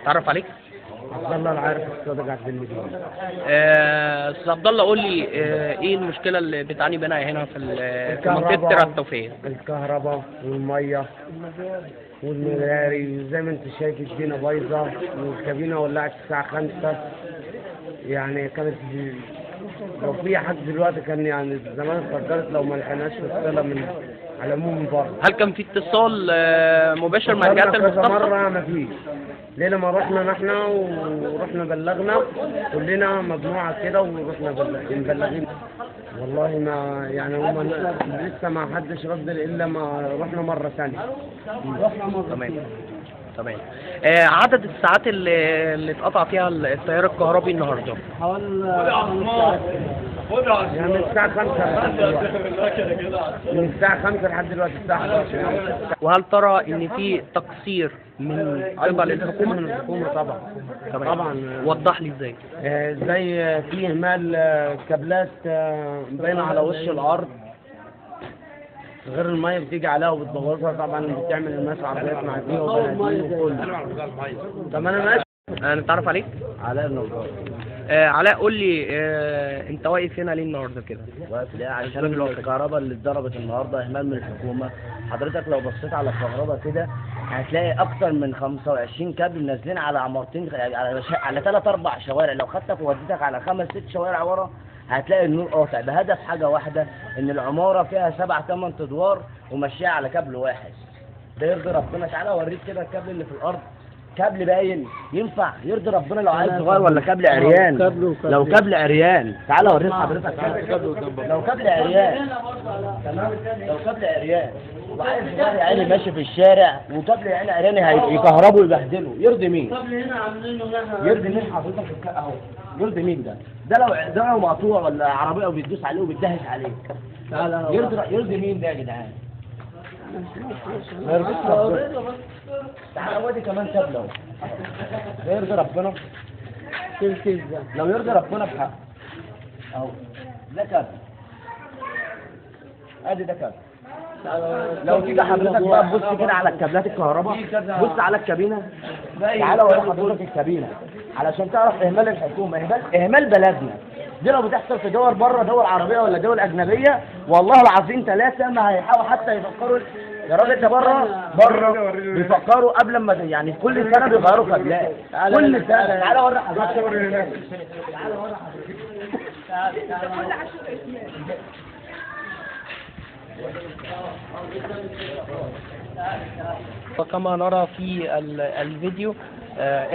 تعرف عليك. عبد الله العارف الصادق عبد المجيد. استاذ عبد الله، قول لي ايه المشكلة اللي بتعاني منها هنا في في منطقة ترعه التوفيقيه؟ الكهرباء والمية والمجاري، زي ما انت شايف الدنيا بايظة، والكابينه ولعت الساعة 5. يعني كانت لو في حد دلوقتي كان يعني زمان اتفجرت لو ما لحقناش نفصلها من على العموم من بره. هل كان في اتصال مباشر مع الجهات كذا المختصة؟ مرة ما فيش. ليلة ما رحنا نحن ورحنا بلغنا كلنا مجموعة كده، ورحنا مبلغين. والله ما يعني هم لسه ما حدش رد إلا ما رحنا مرة ثانية. تمام تمام. عدد الساعات اللي اتقطع فيها التيار الكهربي النهارده؟ يعني من الساعة 5 لحد دلوقتي، من الساعة 5 لحد دلوقتي الساعة 11. وهل ترى ان في تقصير من قبل الحكومة؟ من الحكومة طبعا. تمام. طبعا. وضح لي ازاي. زي في اهمال، كابلات باينة على وش الارض، غير المية بتيجي عليها وبتبوظها طبعا، بتعمل الناس عربيات معدية وبنادين وكله. طب انا ماشي. نتعرف عليك. علاء النجار. علاء، قول لي انت واقف هنا ليه النهارده كده؟ واقف ليه؟ عشان الكهرباء اللي اتضربت النهارده اهمال من الحكومة. حضرتك لو بصيت على الكهرباء كده هتلاقي اكتر من 25 كابل نازلين على عمارتين، على 3 4 شوارع. لو خدتك ووديتك على 5 6 شوارع ورا هتلاقي النور قاطع، بهدف حاجة واحدة، ان العمارة فيها 7 8 ادوار وماشية على كابل واحد. ده يرضي ربنا؟ تعالى اوريك كده الكابل اللي في الارض، كابل باين ينفع يرضي ربنا لو عايز صغير ولا كابل عريان؟ لو كابل عريان تعالى اوريك حضرتك كابل. لو كابل عريان، تمام، لو كابل عريان وعايز صغير يا عيني ماشي في الشارع وكابل يا عيني عريان هيكهربه ويبهدله، يرضي مين؟ يرضي مين حضرتك؟ اهو يرضي مين ده؟ ده لو ده لو مقطوع ولا عربية وبتدوس عليه وبتدهش عليه، يرضي مين ده يا جدعان؟ ما يرضيش ربنا. تعالى وادي كمان كابل اهو. ده يرضي ربنا؟ لو يرضي ربنا بحق اهو ده كابل، ادي ده كابل. لو تيجي حضرتك بقى تبص كده على الكابلات الكهرباء، بص على الكابينه، تعالى اوري حضرتك الكابينه علشان تعرف اهمال الحكومة، اهمال بلدنا. دي لو بتحصل في دول بره، دول عربية ولا دول اجنبية، والله العظيم 3 ما هيحاولوا حتى يفكروا. يا راجل ده بره بيفكروا قبل ما يعني كل سنة بيغيروا كابلات، كل سنة. تعالى اوري حضرتك، تعالى اوري حضرتك. وكما نرى في الفيديو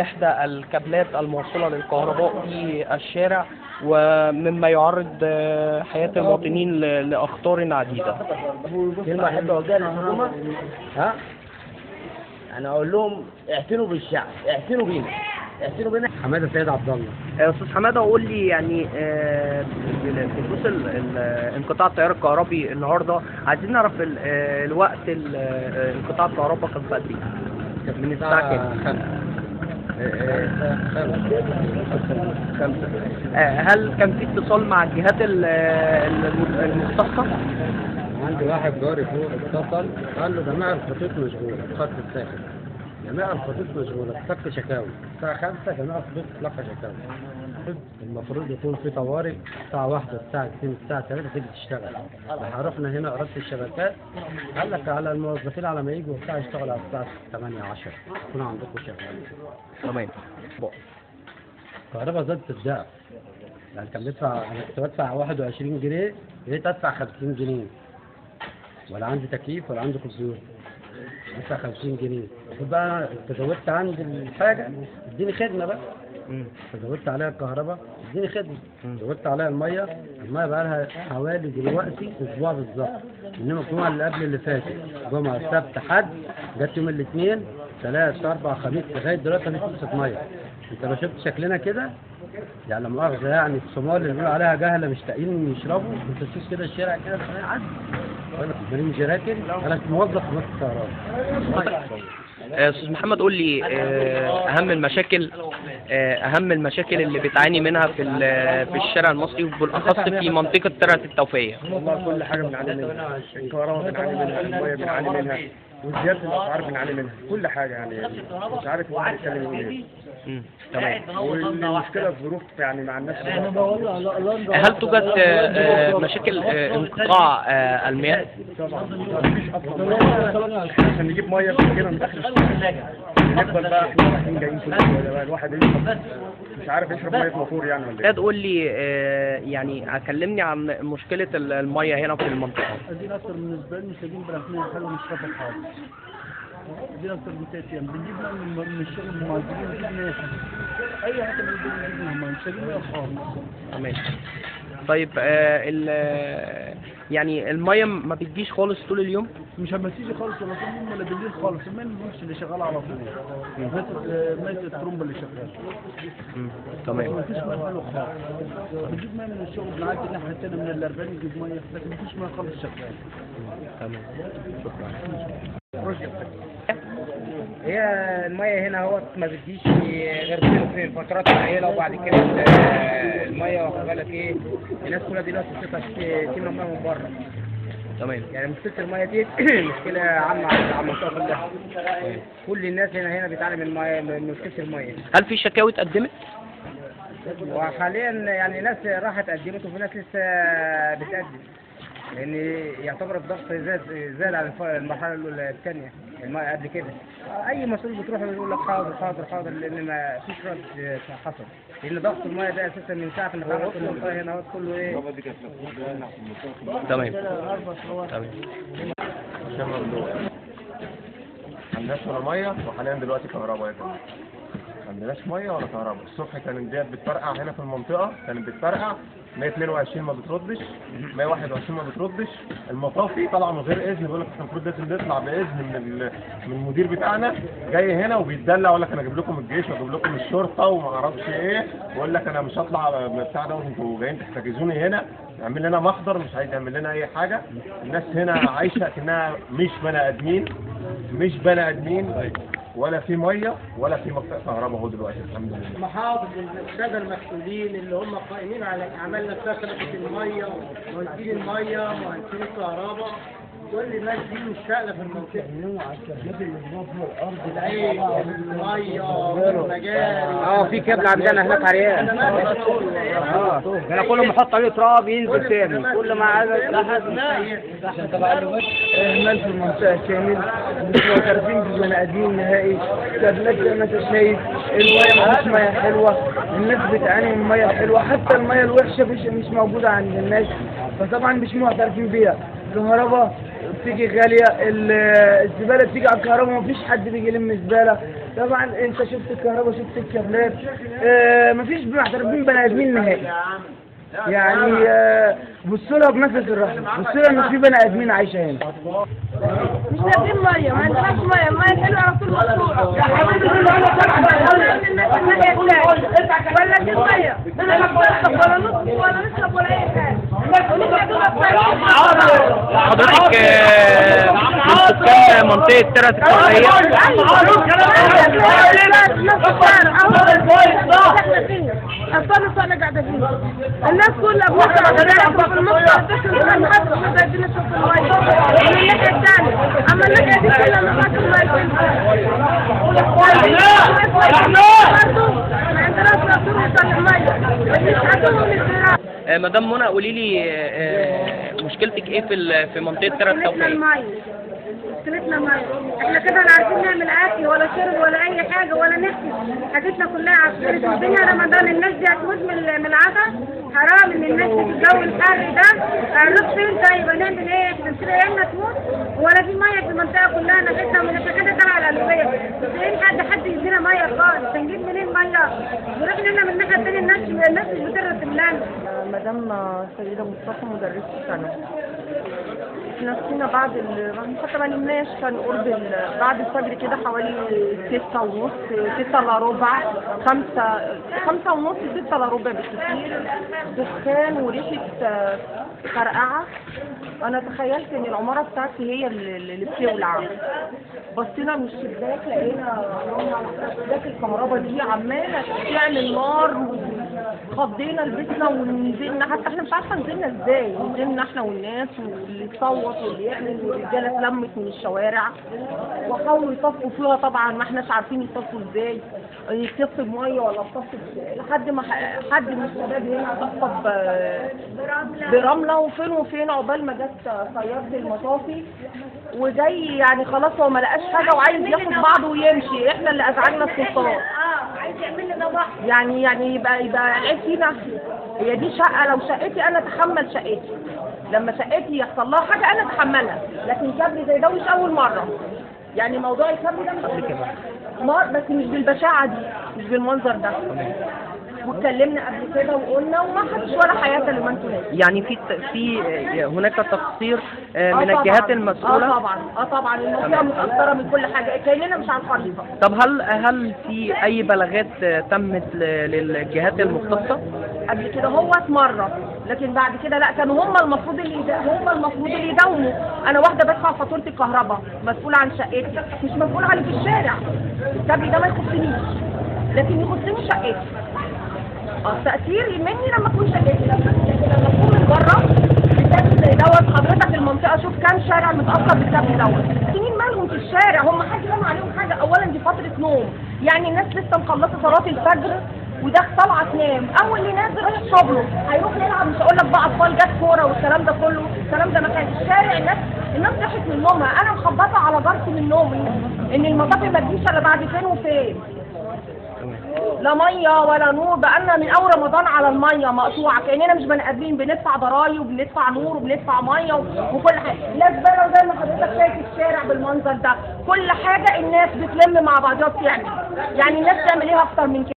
إحدى الكابلات الموصلة للكهرباء في الشارع، ومما يعرض حياة المواطنين لأخطار عديدة. كلمة أحب أوجهها للحكومة، ها، أنا أقول لهم اعتنوا بالشعب، اعتنوا بينا، اعتنوا بينا. حمادة سيد عبد الله. أستاذ حمادة، قول لي يعني بخصوص انقطاع التيار الكهربي النهارده، عايزين نعرف الوقت انقطاع الكهرباء كان في قد ايه؟ من الساعة كام؟ 5. هل كان في اتصال مع الجهات المختصة؟ عندي واحد جاري فوق اتصل قال له جماعة الخطوط مشغولة، الخط الساخن جميع الخطوط مشغولة، تلقي شكاوي الساعة 5، جميع الخطوط تلقى شكاوي. المفروض يكون في طوارئ الساعة 1، الساعة 2، الساعة 3 تيجي تشتغل. احنا رحنا هنا إرادة الشبكات، قال لك على الموظفين على ما يجوا وبتاع يشتغلوا على الساعة 8 10 يكونوا عندكم شغالين. تمام. الكهرباء زادت الضعف، يعني كان بيدفع، أنا كنت بدفع 21 جنيه، بقيت أدفع 50 جنيه، ولا عندي تكييف ولا عندي كمبيوتر، بدفع 50 جنيه. المفروض بقى تزودت عندي الحاجة اديني خدمة بقى، تزودت عليها الكهرباء اديني خدمة، زودت عليها المية، المية بقى لها حوالي دلوقتي أسبوع بالظبط، إنما الجمعة اللي قبل اللي فاتت، جمعة السبت حد، جت يوم الاثنين ثلاث أربع خميس، لغاية دلوقتي مفيش فرصة مية. أنت لو شفت شكلنا كده يعني لا مؤاخذة، يعني الصومال اللي بيقولوا عليها جهلة مش لاقيين يشربوا، أنت تشوف كده الشارع كده عدي مريم جراكن. أنا موظف في مصر الكهرباء. استاذ محمد، قول لي اهم المشاكل، اهم المشاكل اللي بتعاني منها في الشارع المصري وبالاخص في منطقة ترعه التوفيقيه. والله كل حاجة بنعاني منها، الكهرباء بنعاني منها، المية بنعاني منها، وزيادة الاسعار بنعاني منها، كل حاجة يعني مش عارف الواحد يتكلم يقول ايه. تمام. والمشكلة الظروف يعني مع الناس. هل توجد مشاكل انقطاع المياه؟ طبعا مفيش اصلا عشان نجيب مية كده من اخر نفضل بقى احنا رايحين جايين كل شوية بقى، الواحد يشرب مش عارف يشرب مية موتور يعني ولا ايه. تقول لي يعني كلمني عن مشكلة المية هنا في المنطقة. ادينا اكتر من اسبوعين مش لاقيين بناكلين حلو نشربها خالص. ادينا اكتر من 3 ايام بنجيب من الشغل من المهاجرين، بنجيب اي حتة بنجيب منها، مش لاقيين مية خالص. تمام. طيب يعني المية ما بتجيش خالص طول اليوم؟ مش ما تيجي خالص ولا طول اليوم ولا بالليل خالص، المية مش اللي شغالة على طول، مية الترمبه اللي شغالة. تمام. ما فيش مية حلوة خالص، بنجيب مية من الشغل، بنعدي الناحية الثانية من الأربعين نجيب مية، لكن ما فيش مية خالص شغالة. تمام، شكرا. هي المية هنا اهوت ما بتجيش غير في فترات قليله، وبعد كده المية واخد بالك ايه، الناس كلها دلوقتي بتبقى تملى مية من بره. تمام. يعني مشكلة المية دي مشكلة عامة على المنطقة كلها. كل الناس هنا بتعاني من المية، من مشكلة المية. هل في شكاوي اتقدمت؟ وحاليا يعني ناس راحت قدمت وفي ناس لسه بتقدم، لان يعتبر الضغط زاد على المرحلة الثانية الماء قبل كده. اي مسؤول بتروح يقول لك حاضر حاضر حاضر، لان ما فيش رد حصل، لان ضغط الماء ده اساسا من ساعة ما اتعملت المنطقة هنا كله ايه. تمام. تمام. عشان ممنوع ما عندناش ولا مية، وحاليا دلوقتي كهرباء يا جماعة. ما عندناش مية ولا كهرباء. الصبح كانت ديت بتفرقع هنا في المنطقة، كانت بتفرقع 122 ما بتردش، 121 ما بتردش. المطافي طالعه من غير اذن، بيقول لك احنا المفروض لازم نطلع باذن من المدير بتاعنا، جاي هنا وبيتدلع ويقول لك انا اجيب لكم الجيش واجيب لكم الشرطة وما اعرفش ايه، ويقول لك انا مش هطلع بتاع دوت، انتوا جايين تحتجزوني هنا، يعمل لنا محضر، مش عايز يعمل لنا اي حاجة. الناس هنا عايشه كانها مش بني ادمين، مش بني ادمين، ولا في مية ولا في مقطع كهرباء اهو دلوقتي الحمد لله. محافظ السادة المسؤولين اللي هم قائمين على الاعمال نفسها، شبكة المية، مهندسين المية، مهندسين الكهرباء، كل الناس دي مش سائله في المنطقة. العين، المية، المجاري. في كابل عندنا هناك عريان. انا كل ما احط عليه تراب ينزل تاني، كل ما اهمال في المنطقة كامل، مش معترفين بالبني ادمين نهائي. كابلات زي ما انت شايف، المية مفيش مية حلوة، الناس بتعاني من مية حلوة، حتى المية الوحشة مش موجودة عند الناس، فطبعا مش معترفين بيها. الكهرباء بتيجي غالية، الزبالة بتيجي على الكهرباء، مفيش حد بيجي يلم زبالة. طبعا انت شفت الكهرباء، شفت الكابلات، مفيش معترفين بني ادمين نهائي. يعني بصوا لها بنفس الرحمة، بصوا لها ان في بني ادمين عايشه هنا. مش لاقيين مية، ما عندناش مية، المية الحلوة على طول مقطوعة. يا حبيبي ولا في مية، لا بنشرب ولا نطبخ ولا نشرب ولا اي حاجة. حضرتك من سكان منطقة ترعه التوفيقيه؟ الناس كلها بتطلع في المنطقة مش عايزين نشوف المية من الناحية الثانية، اما الناحية دي كلها مشاكل مية. برضه ما عندناش موتور نطلع مية، بنشحتهم من الزراعة. مدام منى قولي لي مشكلتك ايه في منطقة ترعه التوفيقيه؟ مشكلتنا مية، احنا كده لا عارفين نعمل اكل ولا شرب ولا اي حاجة ولا نحكي، حاجتنا كلها عفنت. الدنيا رمضان الناس دي هتموت من العطش، حرام ان الناس دي في الجو الحر ده. هنروح فين طيب؟ هنعمل ايه؟ احنا نسيب عيالنا تموت ولا في مية في المنطقة كلها؟ ناحيتنا من كده تبع القلوبيه، مش لاقيين حد يدينا مية خالص. هنجيب منين مية؟ ورحنا هنا من الناحية الثانية الناس مش بترضى تملانا. مدام سيدة مصطفى مدرسة ثانوي. احنا صحينا بعد حتى ما نمناش، كان قرب بعد الفجر كده حوالي 6:30، 5:45، 5:30، 5:45 بالكثير. دخان وريحة فرقعة. أنا تخيلت إن العمارة بتاعتي هي اللي بتولع. بصينا من الشباك لقينا شباك الكهرباء دي عمالة تعمل نار خضينا لبسنا ونزلنا، حتى احنا مش عارفه نزلنا ازاي، نزلنا احنا والناس واللي يصوت واللي يعمل، والرجاله اتلمت من الشوارع وحاولوا يطفوا فيها، طبعا ما احناش عارفين يطفوا ازاي، يطفوا بميه ولا يطفوا لحد ما حد من الشباب هنا طفى برمله، وفين وفين عقبال ما جت سيارة المطافي وجاي يعني خلاص هو ما لقاش حاجة وعايز ياخد بعضه ويمشي، احنا اللي ازعجنا السلطان. عايز يعمل لنا بحر يعني يبقى العيب فينا. هي دي شقه، لو شقتي انا اتحمل شقتي، لما شقتي يحصل لها حاجة انا اتحملها، لكن كابري زي ده مش اول مرة. يعني موضوع الكابري ده مش بس مش بالبشاعه دي، مش بالمنظر ده. واتكلمنا قبل كده وقلنا وما حدش ولا حياة لمن تنادي. يعني في هناك تقصير من الجهات المسؤولة. طبعا المنطقة متاثرة من كل حاجة، كاننا مش على الخريطة. طب هل في اي بلاغات تمت للجهات المختصة؟ قبل كده هو مرة، لكن بعد كده لا، كانوا هم المفروض اللي يداوموا. انا واحدة بدفع فاتورة الكهرباء، مسؤولة عن شقتي، مش مسؤولة عن في الشارع. الكابل ده ما يخصنيش، لكن يخصني شقتي. تأثير مني لما اكون شقتي، لما اكون من بره الكابل زي دوت. حضرتك المنطقة شوف كام شارع متأثر بالكابل دوت، سنين مالهم في الشارع، هم حد رمى عليهم حاجة؟ اولا دي فترة نوم، يعني الناس لسه مخلصة صلاة الفجر وده طالعه تنام، اول اللي نازل رايح شغله هيروح يلعب، مش هقول لك بقى اطفال جت كورة والكلام ده كله، الكلام ده ما كان الشارع. الناس صحت من نومها، انا مخبطه على جارتي من النوم ان المطافي ما تجيش الا بعد فين وفين. لا مية ولا نور، بقالنا من اول رمضان على المية مقطوعة، كاننا مش بني ادمين، بندفع ضرايب وبندفع نور وبندفع مية وكل حاجة. لا زبالة زي ما حضرتك شايف الشارع بالمنظر ده، كل حاجة الناس بتلم مع بعضها بتعمل، يعني الناس تعمل ايه اكتر من كده؟